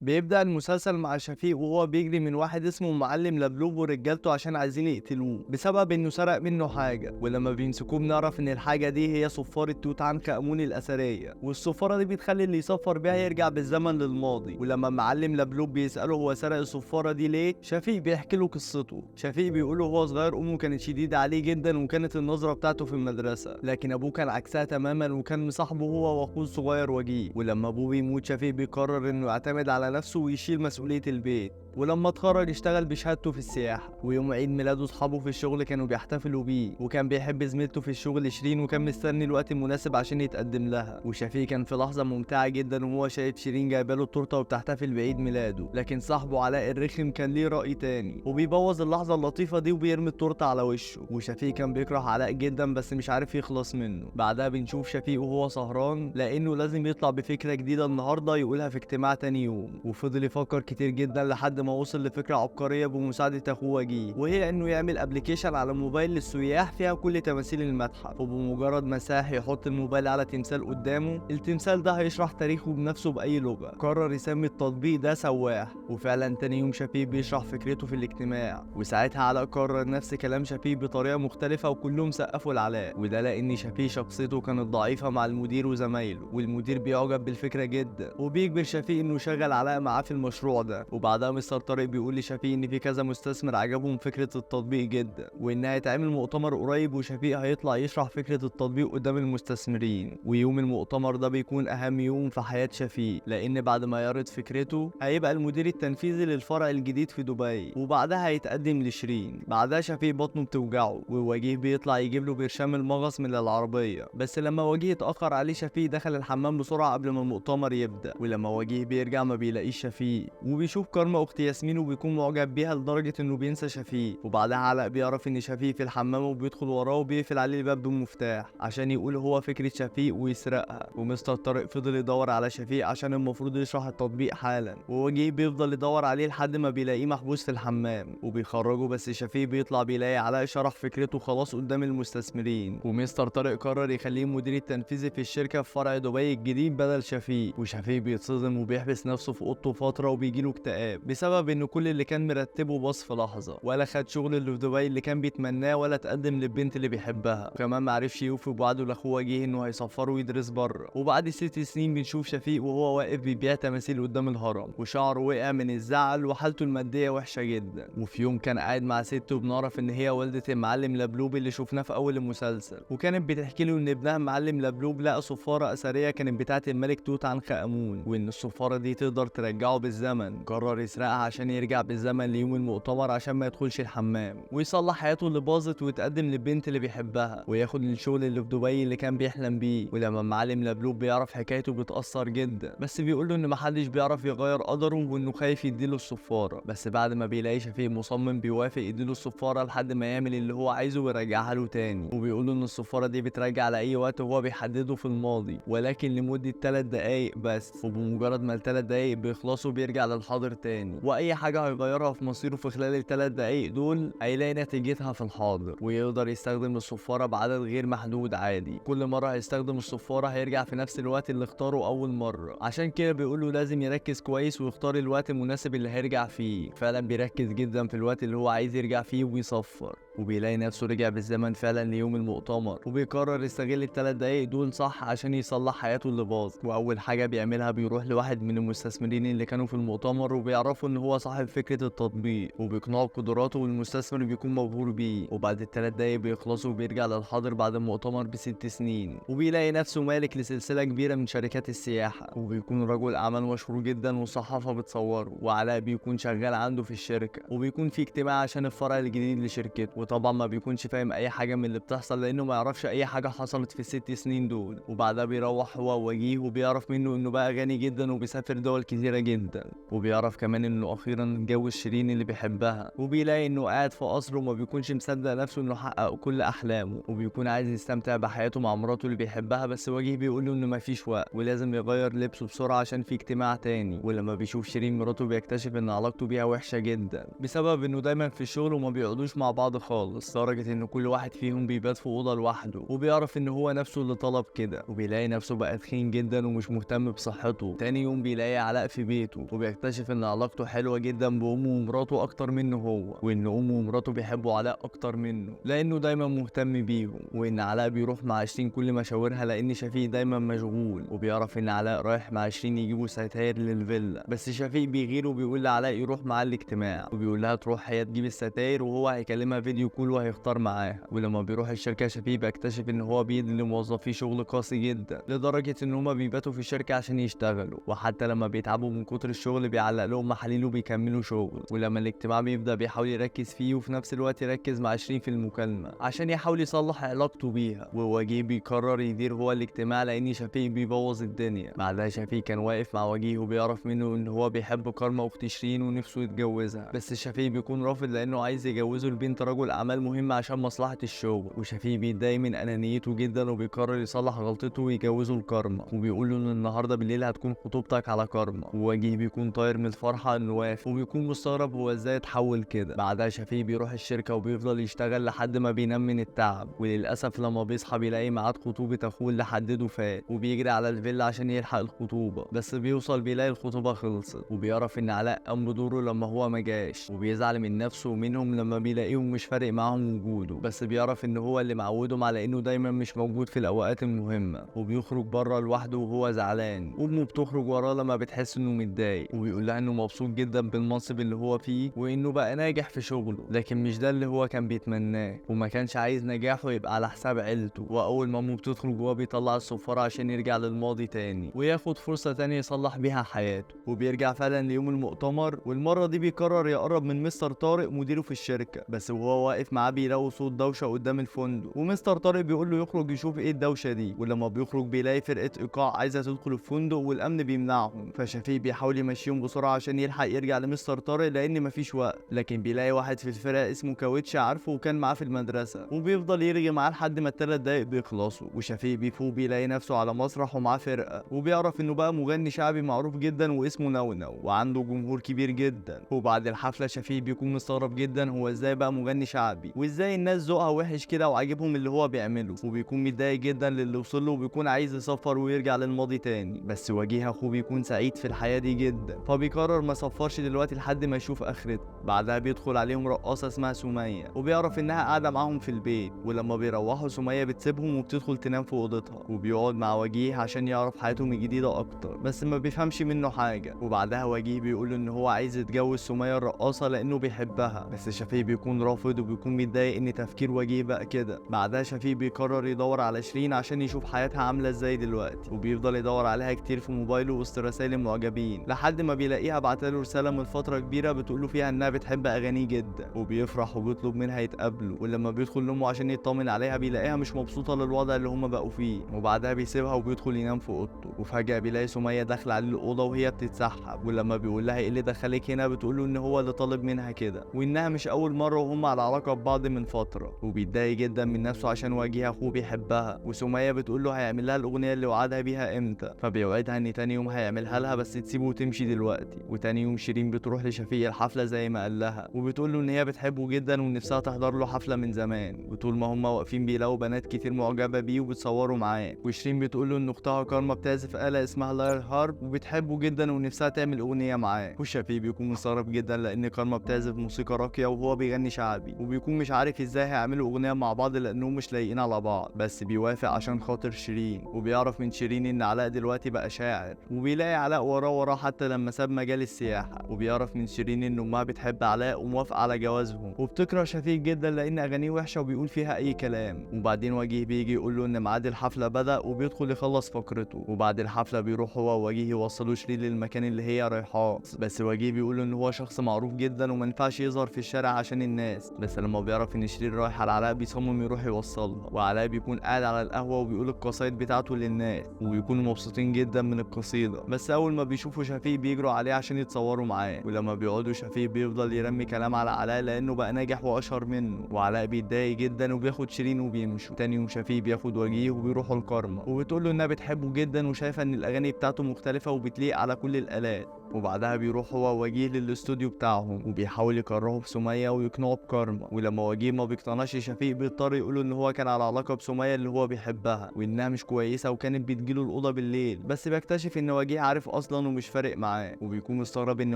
بيبدأ المسلسل مع شفيق وهو بيجري من واحد اسمه معلم لبلوب ورجالته عشان عايزين يقتلوه بسبب انه سرق منه حاجة. ولما بيمسكوه بنعرف ان الحاجة دي هي صفارة توت عنخ آمون الأثرية، والصفارة دي بتخلي اللي يصفر بيها يرجع بالزمن للماضي. ولما معلم لبلوب بيسأله هو سرق الصفارة دي ليه، شفيق بيحكي له قصته. شفيق بيقول له هو صغير امه كانت شديدة عليه جدا وكانت النظرة بتاعته في المدرسة، لكن ابوه كان عكسها تماما وكان مصاحبه هو واخوه الصغير وجيه. ولما ابوه بيموت شفيق بيقرر انه يعتمد على نفسه ويشيل مسؤولية البيت. ولما اتخرج اشتغل بشهادته في السياحة. ويوم عيد ميلاده اصحابه في الشغل كانوا بيحتفلوا بيه، وكان بيحب زميلته في الشغل شيرين وكان مستني الوقت المناسب عشان يتقدم لها. وشفيق كان في لحظة ممتعة جدا وهو شايف شيرين جايبه له التورتة وبتحتفل بعيد ميلاده، لكن صاحبه علاء الرخم كان ليه رأي تاني وبيبوظ اللحظة اللطيفة دي وبيرمي التورتة على وشه. وشفيق كان بيكره علاء جدا بس مش عارف يخلص منه. بعدها بنشوف شفيق وهو سهران لانه لازم يطلع بفكرة جديدة النهارده يقولها في اجتماع تاني يوم، وفضل يفكر كتير جدا لحد ما وصل لفكرة عبقرية بمساعدة اخوه وجيه، وهي انه يعمل application على موبايل للسياح فيها كل تماثيل المتحف. وبمجرد ما ساح يحط الموبايل على تمثال قدامه، التمثال ده هيشرح تاريخه بنفسه بأي لغة. قرر يسمي التطبيق ده سواح. وفعلا تاني يوم شفيق بيشرح فكرته في الاجتماع، وساعتها علاء قرر نفس كلام شفيق بطريقة مختلفة وكلهم سقفوا لعلاء. وده لان شفيق شخصيته كانت ضعيفة مع المدير وزمايله، والمدير بيعجب بالفكرة جدا وبيجبر شفيق انه يشغل علاء معاه في المشروع ده. وبعدها مستر طارق بيقول لشفيق ان في كذا مستثمر عجبهم فكرة التطبيق جدا، وان هيتعمل مؤتمر قريب وشفيق هيطلع يشرح فكرة التطبيق قدام المستثمرين. ويوم المؤتمر ده بيكون اهم يوم في حياة شفيق، لان بعد ما يعرض فكرته هيبقى المدير التنفيذي للفرع الجديد في دبي، وبعدها هيتقدم لشيرين. بعدها شفيق بطنه بتوجعه ووجيه بيطلع يجيب له برشام المغص من العربية، بس لما وجيه اتأخر عليه شفيق دخل الحمام بسرعة قبل ما المؤتمر يبدأ. ولما وجيه بيرجع ما بيلاقيش شفيق، وبيشوف كارما اخت ياسمين وبيكون معجب بيها لدرجة انه بينسى شفيق. وبعدها علاء بيعرف ان شفيق في الحمام وبيدخل وراه وبيقفل عليه الباب بالمفتاح عشان يقول هو فكرة شفيق ويسرقها. ومستر طارق فضل يدور على شفيق عشان المفروض يشرح التطبيق حالا، ووجيه بيفضل يدور عليه لحد ما بيلاقيه محبوس في الحمام وبيخرجه. بس شفيق بيطلع بيلاقي علاء شرح فكرته خلاص قدام المستثمرين، ومستر طارق قرر يخليه مدير التنفيذي في الشركة في فرع دبي الجديد بدل شفيق. وشفيق بيتصدم وبيحبس نفسه في اوضته فترة وبيجيله اكتئاب بسبب انه كل اللي كان مرتبه باظ في لحظة، ولا خد شغل اللي في دبي اللي كان بيتمناه، ولا اتقدم للبنت اللي بيحبها، وكمان معرفش يوفي بوعده لاخوه وجيه انه هيسفره ويدرس بره. وبعد 6 سنين بنشوف شفيق وهو واقف بيبيع تماثيل قدام الهرم، وشعره وقع من الزعل وحالته المادية وحشة جدا. وفي يوم كان قاعد مع ستة وبنعرف ان هي والده المعلم لبلوب اللي شفناه في اول المسلسل، وكانت بتحكي له ان ابنها معلم لبلوب لقى صفارة اثرية كانت بتاعه الملك توت عنخ امون، وان الصفاره دي تقدر ترجعه بالزمن. قرر يسرقها عشان يرجع بالزمن ليوم المؤتمر عشان ما يدخلش الحمام ويصلح حياته اللي باظت ويتقدم للبنت اللي بيحبها وياخد الشغل اللي في دبي اللي كان بيحلم بيه. ولما معلم لبلوب بيعرف حكايته بيتأثر جدا، بس بيقول له ان محدش بيعرف يغير قدره وانه خايف يديله الصفاره. بس بعد ما بيلاقي شفيق مصمم بيوافق يديله الصفاره لحد ما يعمل اللي هو عايزه ويرجعها له تاني. وبيقول له ان الصفاره دي بترجع لاي وقت هو بيحدده في الماضي، ولكن لمدة 3 دقايق بس، وبمجرد ما ال3 دقايق بيخلصوا بيرجع للحاضر تاني، واي حاجة هيغيرها في مصيره في خلال ال3 دقايق دول هيلاقي نتيجتها في الحاضر، ويقدر يستخدم الصفاره بعدد غير محدود عادي. كل مرة هيستخدم الصفاره هيرجع في نفس الوقت اللي اختاره اول مرة، عشان كده بيقوله لازم يركز كويس ويختار الوقت المناسب اللي هيرجع فيه. فعلا بيركز جدا في الوقت اللي هو عايز يرجع فيه وبيصفر، وبيلاقي نفسه رجع بالزمن فعلا ليوم المؤتمر، وبيقرر يستغل ال3 دقايق دول صح عشان يصلح حياته اللي باظت. واول حاجة بيعملها بيروح لواحد من المستثمرين اللي كانوا في المؤتمر وبيعرفوا ان هو صاحب فكرة التطبيق، وبيقنعه بقدراته والمستثمر بيكون مبهور بيه. وبعد ال3 دقايق بيخلصوا وبيرجع للحاضر بعد المؤتمر ب6 سنين، وبيلاقي نفسه مالك لسلسلة كبيرة من شركات السياحة، وبيكون رجل اعمال مشهور جدا والصحافة بتصوره، وعلاء بيكون شغال عنده في الشركة، وبيكون في اجتماع عشان الفرع الجديد لشركته. وطبعا ما بيكونش فاهم اي حاجة من اللي بتحصل لانه ما يعرفش اي حاجة حصلت في ال6 سنين دول. وبعدها بيروح هو ووجيه وبيعرف منه انه بقى غني جدا وبيسافر دول كتيرة جدا، وبيعرف كمان انه اخيرا اتجوز شيرين اللي بيحبها، وبيلاقي انه قاعد في قصر وما بيكونش مصدق نفسه انه حقق كل احلامه، وبيكون عايز يستمتع بحياته مع مراته اللي بيحبها. بس وجيه بيقول له انه مفيش وقت ولازم يغير لبسه بسرعة عشان في اجتماع تاني. ولما بيشوف شيرين مراته بيكتشف ان علاقته بيها وحشة جدا بسبب انه دايما في الشغل وما بيقعدوش مع بعض خالص. خالص، لدرجة ان كل واحد فيهم بيبات في اوضة لوحده، وبيعرف ان هو نفسه اللي طلب كده، وبيلاقي نفسه بقى تخين جدا ومش مهتم بصحته. تاني يوم بيلاقي علاء في بيته، وبيكتشف ان علاقته حلوة جدا بامه ومراته اكتر منه هو، وان امه ومراته بيحبوا علاء اكتر منه لانه دايما مهتم بيهم، وان علاء بيروح مع شيرين كل مشاورها لان شفيق دايما مشغول. وبيعرف ان علاء رايح مع شيرين يجيبوا ستاير للفيلا، بس شفيق بيغير وبيقول لعلاء يروح معاه الاجتماع، وبيقول لها تروح هي تجيب الستاير وهو هيكلمها video call وهيختار معاها. ولما بيروح الشركة شفيق بيكتشف ان هو بيدي لموظفيه شغل قاسي جدا، لدرجة ان هما بيباتوا في الشركة عشان يشتغلوا، وحتى لما بيتعبوا من كتر الشغل بيعلق لهم محاليل وبيكملوا شغل. ولما الاجتماع بيبدا بيحاول يركز فيه، وفي نفس الوقت يركز مع شيرين في المكالمة عشان يحاول يصلح علاقته بيها. ووجيه بيقرر يدير هو الاجتماع لان شفيق بيبوظ الدنيا. بعدها شفيق كان واقف مع وجيه وبيعرف منه ان هو بيحب كارما اخت شيرين ونفسه يتجوزها، بس شفيق بيكون رافض لانه عايز يجوزه لبنت رجل اعمال مهم عشان مصلحة الشغل. وشفيق بيتضايق من انانيته جدا وبيقرر يصلح غلطته ويجوزه لكارما، وبيقول له ان النهارده بالليل هتكون خطوبتك على كارما. ووجيه بيكون طاير من الفرحة انه وافق، وبيكون مستغرب هو ازاي اتحول كده. بعدها شفيق بيروح الشركة وبيفضل يشتغل لحد ما بينام من التعب، وللاسف لما بيصحى بيلاقي ميعاد خطوبه اخوه اللي حدده فات، وبيجري على الفيلا عشان يلحق الخطوبة، بس بيوصل بيلاقي الخطوبة خلصت. وبيعرف ان علاء قام بدوره لما هو ما جاش، وبيزعل من نفسه ومنهم لما بيلاقيهم مش فارق معاهم وجوده، بس بيعرف ان هو اللي معودهم على انه دايما مش موجود في الاوقات المهمة. وبيخرج بره لوحده وهو زعلان، وامه بتخرج وراه لما بتحس انه متضايق، وبيقول لها انه مبسوط جدا بالمنصب اللي هو فيه وانه بقى ناجح في شغله، لكن مش ده اللي هو كان بيتمناه، وما كانش عايز نجاحه يبقى على حساب عيلته. واول ما امه بتخرج هو بيطلع الصفاره عشان يرجع للماضي تاني وياخد فرصة تانية يصلح بيها حياته. وبيرجع فعلا ليوم المؤتمر، والمرة دي بيقرر يقرب من مستر طارق مديره في الشركة، بس وهو واقف معاه بيلاقوا صوت دوشه قدام الفندق، ومستر طارق بيقول له يخرج يشوف ايه الدوشة دي. ولما بيخرج بيلاقي فرقه ايقاع عايزه تدخل الفندق والامن بيمنعهم، فشفيق بيحاول يمشيهم بسرعة عشان يلحق يرجع لمستر طارق لان مفيش وقت. لكن بيلاقي واحد في الفرقة اسمه كاوتش عارفه وكان معاه في المدرسة، وبيفضل يرغي معاه لحد ما ال3 دقايق بيخلصوا. وشفيق بيفوق بيلاقي نفسه على مسرح ومعاه فرقه، وبيعرف انه بقى مغني شعبي معروف جدا واسمه نونو وعنده جمهور كبير جدا. وبعد الحفلة شفيق بيكون مستغرب جدا هو ازاي بقى مغني شعبي وازاي الناس ذوقها وحش كده وعاجبهم اللي هو بيعمله، وبيكون متضايق جدا للي وصل له وبيكون عايز يسافر ويرجع للماضي تاني. بس وجيه اخوه بيكون سعيد في الحياة دي جدا، فبيقرر ما يسافرش دلوقتي لحد ما يشوف اخرته. بعدها بيدخل عليهم رقاصه اسمها سميه، وبيعرف انها قاعدة معاهم في البيت، ولما بيروحوا سميه بتسيبهم وبتدخل تنام في اوضتها، وبيقعد مع وجيه عشان يعرف حياتهم الجديدة اكتر، بس ما بيفهمش منه حاجة. وبعدها وجيه بيقول ان هو عايز يتجوز سميه الرقاصه لانه بيحبها، بس شفيق بيكون رافض وبيكون متضايق ان تفكير وجيه بقى كده. بعدها شفيق بيقرر يدور على شيرين عشان يشوف حياتها عامله ازاي دلوقتي، وبيفضل يدور عليها كتير في موبايله وسط رسائل المعجبين لحد ما بيلاقيها بعتله رسالة من فترة كبيرة بتقوله فيها انها بتحب اغانيه جدا، وبيفرح وبيطلب منها يتقابلوا. ولما بيدخل لامه عشان يطمن عليها بيلاقيها مش مبسوطة للوضع اللي هما بقوا فيه، وبعدها بيسيبها وبيدخل ينام في اوضته. وفجاة بيلاقي سميه داخله عليه الاوضة وهي بتتسحب، ولما بيقول لها ايه اللي دخلك هنا بتقول له ان هو اللي طالب منها كده وانها مش اول مرة وهم على علاقة ببعض من فترة. وبيتضايق جدا من نفسه عشان وجيه اخوه بيحبها، وسميه بتقول له هيعمل لها الاغنية اللي وعدها بيها امتى، فبيوعدها ان تاني يوم هيعملها لها بس تسيبه وتمشي دلوقتي. وتاني يوم شيرين بتروح لشفيق الحفلة زي ما قال لها، وبتقول له ان هي بتحبه جدا ونفسها تحضر له حفلة من زمان. وطول ما هم واقفين بيلاقوا بنات كتير معجبه بيه وبتصوروا معاه، وشيرين بتقول له ان اختها كارما بتعزف آلة اسمها lyre harp وبتحبه جدا ونفسها تعمل اغنية معاه. وشفيق بيكون مستغرب جدا لان كارما بتعزف موسيقى راقية وهو بيغني شعبي، وبيكون مش عارف ازاي هيعملوا اغنية مع بعض لانهم مش لايقين على بعض، بس بيوافق عشان خاطر شيرين. وبيعرف من شيرين ان علاء دلوقتي بقى شاعر، وبيلاقي علاء وراه حتى لما ساب مجال السياحة. وبيعرف من شيرين ان امها بتحب علاء وموافقه على جوازهم، وبتكره شفيق جدا لان اغانيه وحشة وبيقول فيها اي كلام. وبعدين وجيه بيجي يقول له ان ميعاد الحفلة بدا، وبيدخل يخلص فقرته. وبعد الحفلة بيروح هو ووجيه يوصلوا شيرين للمكان اللي هي رايحاه، بس وجيه بيقول ان هو شخص معروف جدا وما ينفعش يظهر في الشارع عشان الناس. بس لما بيعرف ان شيرين رايحة على علاء بيصمم يروح يوصلها، وعلاء بيكون قاعد على القهوة وبيقول القصايد بتاعته للناس، وبيكونوا مبسوطين جدا من القصيدة. بس اول ما بيشوفوا شفيق بيجروا عليه عشان يتصوروا معاه، ولما بيقعدوا شفيق بيفضل يرمي كلام على علاء لانه بقى ناجح واشهر منه، وعلاء بيتضايق جدا وبياخد شيرين وبيمشوا. تاني يوم شفيق بياخد وجيه وبيروحوا لكارما، وبتقول له انها بتحبه جدا وشايفه ان الاغاني بتاعته مختلفة وبتليق على كل الالات. وبعدها بيروح هو ووجيه للاستوديو بتاعهم وبيحاول يكرهه بسمية ويقنعه بكارما. ولما وجيه ما بيقتنعش شفيق بيضطر يقوله ان هو كان على علاقة بسمية اللي هو بيحبها وانها مش كويسة وكانت بتجيله الأوضة بالليل، بس بيكتشف ان وجيه عارف اصلا ومش فارق معاه، وبيكون مستغرب ان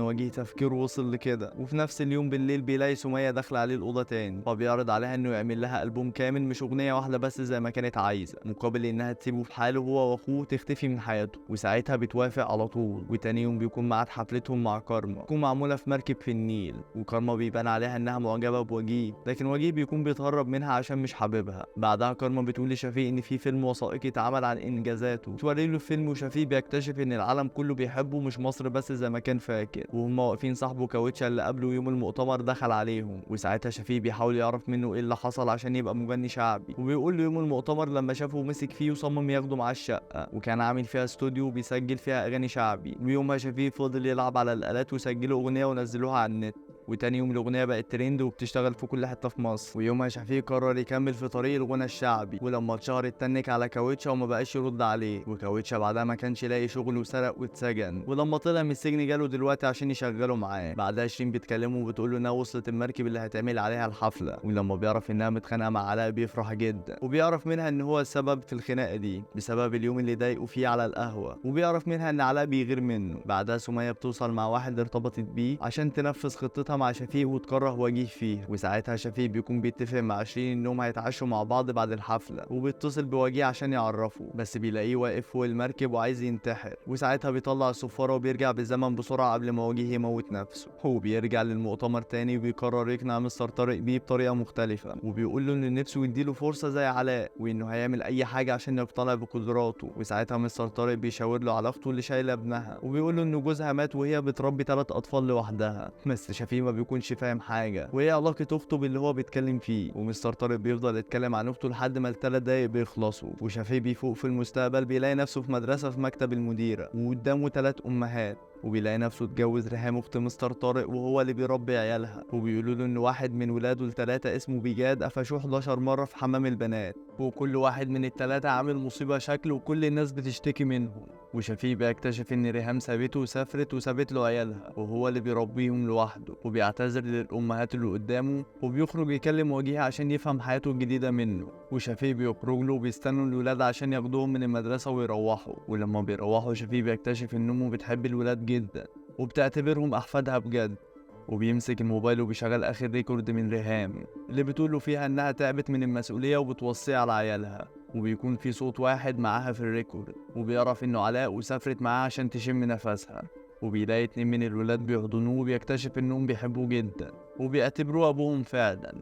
وجيه تفكيره وصل لكده. وفي نفس اليوم بالليل بيلاقي سمية داخلة عليه الأوضة تاني، فبيعرض عليها انه يعمل لها ألبوم كامل مش أغنية واحدة بس زي ما كانت عايزة، مقابل انها تسيبه في حاله هو واخوه تختفي من حياته، وساعتها بتوافق على طول. وتاني يوم بيكون ميعاد حفلتهم مع كارما، تكون معمولة في مركب في النيل، وكارما بيبان عليها انها معجبة بوجيه، لكن وجيه بيكون بيتهرب منها عشان مش حاببها. بعدها كارما بتقول لشفيق ان في فيلم وثائقي اتعمل عن انجازاته، توري له الفيلم، وشفيق بيكتشف ان العالم كله بيحبه مش مصر بس زي ما كان فاكر. وهم واقفين صاحبه كاوتشا اللي قبله يوم المؤتمر دخل عليهم، وساعتها شفيق بيحاول يعرف منه ايه اللي حصل عشان يبقى مغني شعبي، وبيقول له يوم المؤتمر لما شافه مسك فيه وصمم ياخده معاه الشقة، وكان عامل فيها استوديو بيسجل فيها اغاني شعبي. ويومها شفيق فضل يلعب على الالات وسجلوا اغنية ونزلوها على النت، وتاني يوم الاغنية بقت ترند وبتشتغل في كل حتة في مصر. ويومها شفيق قرر يكمل في طريق الغنى الشعبي، ولما اتشهر اتنك على كاوتشا وما بقاش يرد عليه، وكاوتشا بعدها ما كانش لاقي شغل وسرق واتسجن، ولما طلع من السجن جاله دلوقتي عشان يشغله معاه. بعدها شيرين بتكلمه وبتقول له انها وصلت المركب اللي هتعمل عليها الحفلة، ولما بيعرف انها متخانقه مع علاء بيفرح جدا، وبيعرف منها ان هو السبب في الخناقة دي بسبب اليوم اللي ضايقه فيه على القهوة، وبيعرف منها ان علاء بيغير منه. بعدها سميه بتوصل مع واحد ارتبطت بيه عشان تنفذ خطتها مع شفيق وتكره وجيه فيه، وساعتها شفيق بيكون بيتفق مع شيرين انهم هيتعشوا مع بعض بعد الحفلة، وبيتصل بوجيه عشان يعرفه، بس بيلاقيه واقف فوق المركب وعايز ينتحر، وساعتها بيطلع الصفاره وبيرجع بالزمن بسرعة قبل ما وجيه يموت نفسه. هو بيرجع للمؤتمر تاني وبيقرر يقنع مستر طارق بيه بطريقة مختلفة، وبيقول له ان نفسه يديله فرصة زي علاء وانه هيعمل اي حاجة عشان يقتنع بقدراته. وساعتها مستر طارق بيشاور له على اخته اللي شايله ابنها، وبيقول له ان جوزها مات وهي بتربي 3 اطفال لوحدها، بس شفيق ما بيكونش فاهم حاجة وهي علاقة اخته باللي هو بيتكلم فيه. ومستر طارق بيفضل يتكلم عن اخته لحد ما ال3 دقايق بيخلصوا، وشفيق بيفوق في المستقبل بيلاقي نفسه في مدرسه في مكتب المديرة وقدامه 3 امهات، وبيلاقي نفسه اتجوز ريهام اخت مستر طارق وهو اللي بيربي عيالها، وبيقولوا له ان واحد من ولاده ال3 اسمه بيجاد قفشوه 11 مرة في حمام البنات، وكل واحد من ال3 عامل مصيبة شكل وكل الناس بتشتكي منهم. وشفيق بيكتشف ان ريهام سابته وسافرت وسابت له عيالها وهو اللي بيربيهم لوحده، وبيعتذر للامهات اللي قدامه، وبيخرج يكلم وجيه عشان يفهم حياته الجديدة منه. وشفيق بيخرج له وبيستنوا الولاد عشان ياخدوهم من المدرسة ويروحوا، ولما بيروحوا شفيق بيكتشف ان امه بتحب الولاد جدا وبتعتبرهم احفادها بجد، وبيمسك الموبايل وبيشغل اخر record من ريهام اللي بتقوله فيها انها تعبت من المسؤولية وبتوصيه على عيالها، وبيكون في صوت واحد معاها في ال record، وبيعرف انه علاء وسافرت معاه عشان تشم نفسها. وبيلاقي 2 من الولاد بيحضنوه وبيكتشف انهم بيحبوه جدا وبيعتبروه ابوهم فعلا،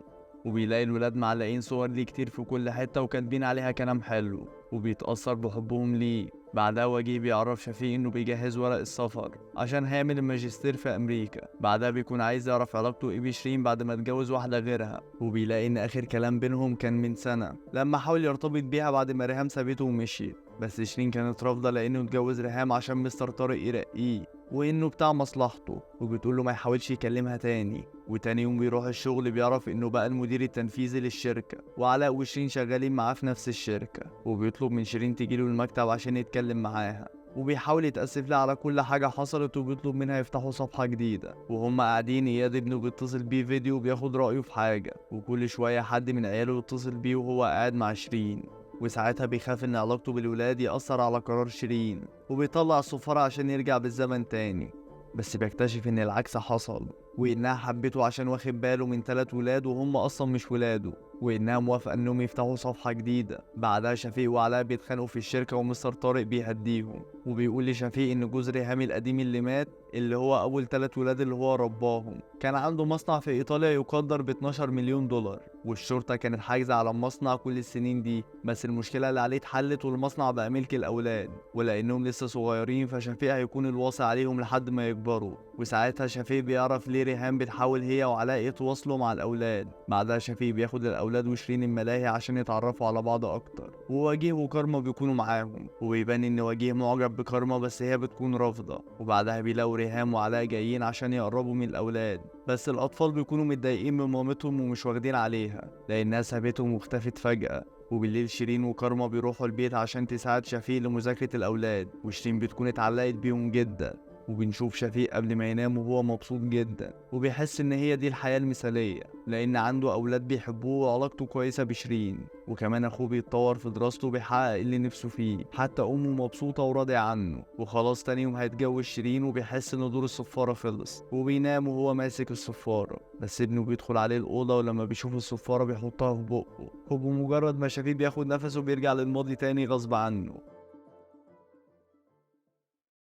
وبيلاقي الولاد معلقين صور ليه كتير في كل حتة وكاتبين عليها كلام حلو، وبيتأثر بحبهم ليه. بعدها وجيه بيعرف شفيق انه بيجهز ورق السفر عشان هيعمل الماجستير في امريكا. بعدها بيكون عايز يعرف علاقته ايه بشيرين بعد ما اتجوز واحدة غيرها، وبيلاقي ان اخر كلام بينهم كان من سنة لما حاول يرتبط بيها بعد ما ريهام سابته ومشيت، بس شيرين كانت رافضه لانه اتجوز ريهام عشان مستر طارق يرقيه وانه بتاع مصلحته، وبتقول له ما يحاولش يكلمها تاني. وتاني يوم بيروح الشغل بيعرف انه بقى المدير التنفيذي للشركة، وعلاء وشيرين شغالين معاه في نفس الشركة، وبيطلب من شيرين تجيله المكتب عشان يتكلم معاها، وبيحاول يتأسف لها على كل حاجة حصلت وبيطلب منها يفتحوا صفحة جديدة. وهم قاعدين إياد ابنه بيتصل بيه فيديو وبياخد رأيه في حاجة، وكل شوية حد من عياله يتصل بيه وهو قاعد مع شيرين، وساعتها بيخاف ان علاقته بالولاد يأثر على قرار شيرين، وبيطلع الصفارة عشان يرجع بالزمن تاني، بس بيكتشف ان العكس حصل، وانها حبته عشان واخد باله من 3 ولاد وهم اصلا مش ولاده، وانها موافقة انهم يفتحوا صفحة جديدة. بعدها شفيق وعلاء بيتخانقوا في الشركة ومستر طارق بيهديهم، وبيقول لشفيق ان جوز ريهام القديم اللي مات اللي هو اول 3 ولاد اللي هو رباهم كان عنده مصنع في ايطاليا يقدر ب 12 مليون دولار، والشرطة كانت حاجزه على المصنع كل السنين دي، بس المشكلة اللي عليه اتحلت والمصنع بقى ملك الاولاد، ولانهم لسه صغيرين فشفيق هيكون الواصي عليهم لحد ما يكبروا. وساعتها شفيق بيعرف ليه ريهام بتحاول هي وعلاء يتواصلوا مع الاولاد. بعدها شفيق بياخد الاولاد وشيرين الملاهي عشان يتعرفوا على بعض اكتر، ووجيه وكارما بيكونوا معاهم، وبيبان ان وجيه معجب بكارما بس هي بتكون رافضه. وبعدها بيلاقوا ريهام وعلاء جايين عشان يقربوا من الاولاد، بس الاطفال بيكونوا متضايقين من مامتهم ومش واخدين عليها لانها سابتهم واختفت فجأة. وبالليل شيرين وكارما بيروحوا البيت عشان تساعد شفيق لمذاكرة الأولاد، وشيرين بتكون اتعلقت بيهم جدا. وبنشوف شفيق قبل ما ينام وهو مبسوط جدا، وبيحس ان هي دي الحياة المثالية لان عنده اولاد بيحبوه وعلاقته كويسة بشيرين، وكمان اخوه بيتطور في دراسته وبيحقق اللي نفسه فيه، حتى امه مبسوطة وراضية عنه. وخلاص تاني يوم هيتجوز شيرين، وبيحس ان دور الصفارة خلص، وبينام وهو ماسك الصفارة. بس ابنه بيدخل عليه الأوضة، ولما بيشوف الصفارة بيحطها في بقه، وبمجرد ما شفيق بياخد نفسه بيرجع للماضي تاني غصب عنه.